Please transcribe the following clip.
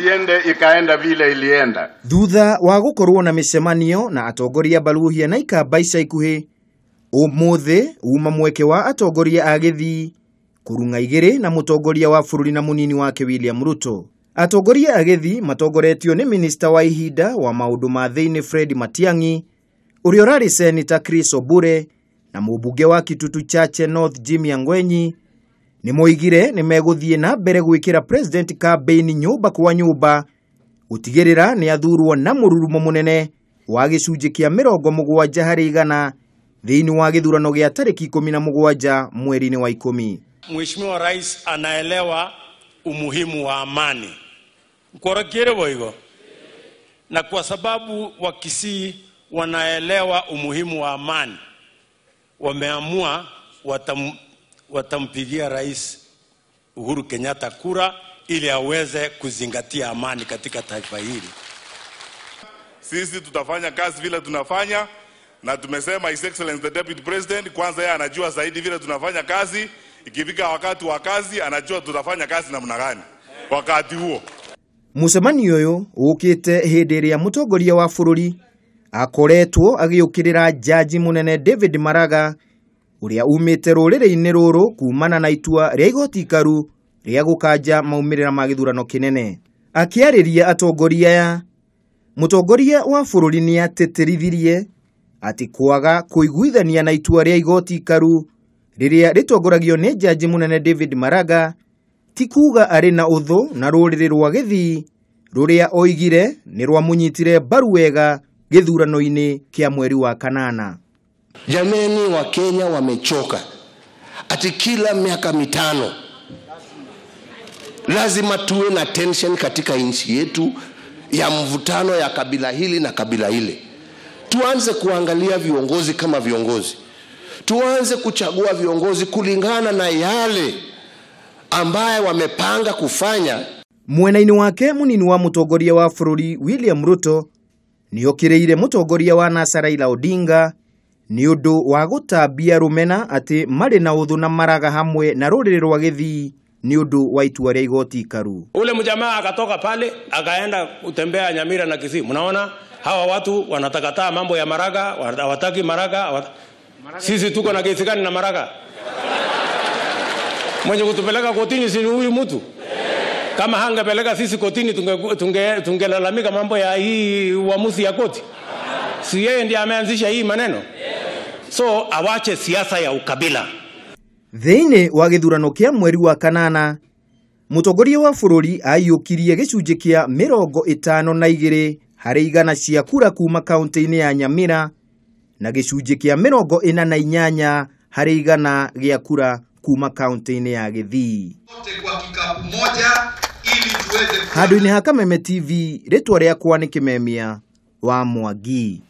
Siende ikaenda vile ilienda. Thutha wa gukorwo na micemanio na atongoria Baluhia na Ikamba ica ikuhi, umuthi uma mweke wa atongoria a Githii kurung'a igiri na mutongoria wa bururi na munini wake William Ruto. Atongoria a Githii matongoretio ni minista wa ihinda wa maundu ma thiini Fred Matiang'i, uria urari seneta Chris Obure na mubunge wa Kitutu Chache North Jimmy Angwenyi ni moigire ni meguthie na mbere gwikira president campaign nyumba kwa nyumba gutigirira ni athurwo na mururumo munene wa gicunji kia 70% thiini wa githurano gia tariki 17 mweri-ini wa 10. Mheshimiwa Rais anaelewa umuhimu wa amani. Nkorakire boigo. Na kwa sababu Wakisii wanaelewa umuhimu wa amani, wameamua watampigia Rais Uhuru Kenyatta kura ili aweze kuzingatia amani katika taifa hili. Sisi tutafanya kazi vile tunafanya, na tumesema His Excellency the Deputy President kwanza yeye anajua zaidi vile tunafanya kazi. Ikifika wakati wa kazi anajua tutafanya kazi namna gani wakati huo. Mucemanio uyu ukite hindi iria mutongoria wa bururi akoretwo agiukirira jaji munene David Maraga uria umite ruriri-ini ruru kumana na itua ria igoti ikaru ria gukanja maumirira ma githurano kinene. Akiariria atongoria aya, mutongoria wa bururi ni atitirithirie ati kwaga kuiguithania na itua ria igoti ikaru riria ritongoragio ni jaji munene David Maraga ti kuga ari na uthu na ruriri rwa Githii ruria oigire ni rwamunyitire mbaru wega githurano-ini kia mweri wa kanana. Jameni, wa Kenya wamechoka ati kila miaka 5 lazima tuwe na tension katika nchi yetu ya mvutano ya kabila hili na kabila ile. Tuanze kuangalia viongozi kama viongozi. Tuanze kuchagua viongozi kulingana na yale ambaye wamepanga kufanya. Mwenaini wake munini wa mutongoria wa bururi William Ruto niokireire mutongoria wa NASA Raila Odinga ni undu wa gutambia rumena ati mari na uthu na Maraga hamwe na ruriri rwa Githii ni undu wa itua ria igoti ikaru. Ule mjamaa akatoka pale akaenda kutembea Nyamira na Kisii. Mnaona hawa watu wanatakataa mambo ya Maraga, hawataki Maraga. Sisi tuko na kesi gani na Maraga? Mwenye kutupeleka kotini si huyu mtu? Kama hangepeleka sisi kotini tungelalamika mambo ya hii uamuzi ya koti. Si yeye ndiye ameanzisha hii maneno? So awache siasa ya ukabila. Thiini wa githurano kia mweri wa kanana, mutongoria wa bururi aiyukirie gicunji kia 52 hari igana cia kura kuma kaunti-ini ya Nyamira na gicunji kia 48 hari igana gia kura kuma kaunti-ini ya Githii. Handu-ini ha Kameme TV, ritwa riakwa ni Kimemia wa Mwangi.